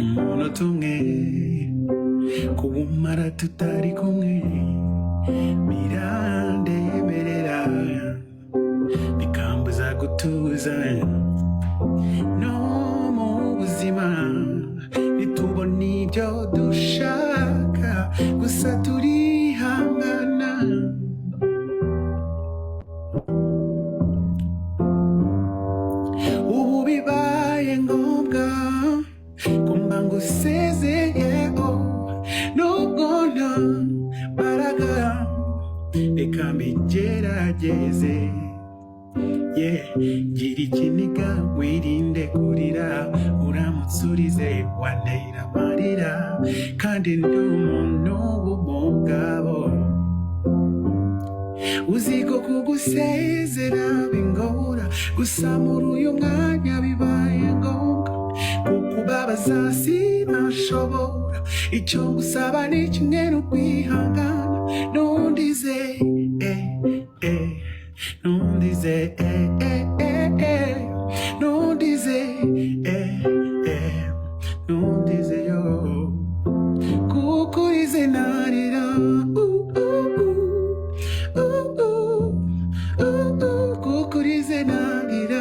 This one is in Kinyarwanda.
Umunota umwe kuwumara tutari kumwe birandemerera, bikambuza gutuza. No mu buzima ntitubona ibyo dushaka, gusa turihangana. Ubu bibaye ngombwa kumba ngusezeyeho, nubwo nta mbaraga, reka mbigerageze. Yeah, gira ikiniga wirinde kurira, uramutse urize wantera amarira, kandi ndi umuntu w'umugabo. Uzi ko kugusezera bingora, gusa muri uyu mwanya bibaye ngombwa. Kukubabaza sinashobora, icyo ngusaba ni kimwe, ni ukwihangana. Ntundize, eh, eh, ntundize, eh, eh, eh, eh, ntundize, eh, eh, ntundize yo, kuko urize narira. Uh, uh, uh, uh, uh, uh, kuko urize narira.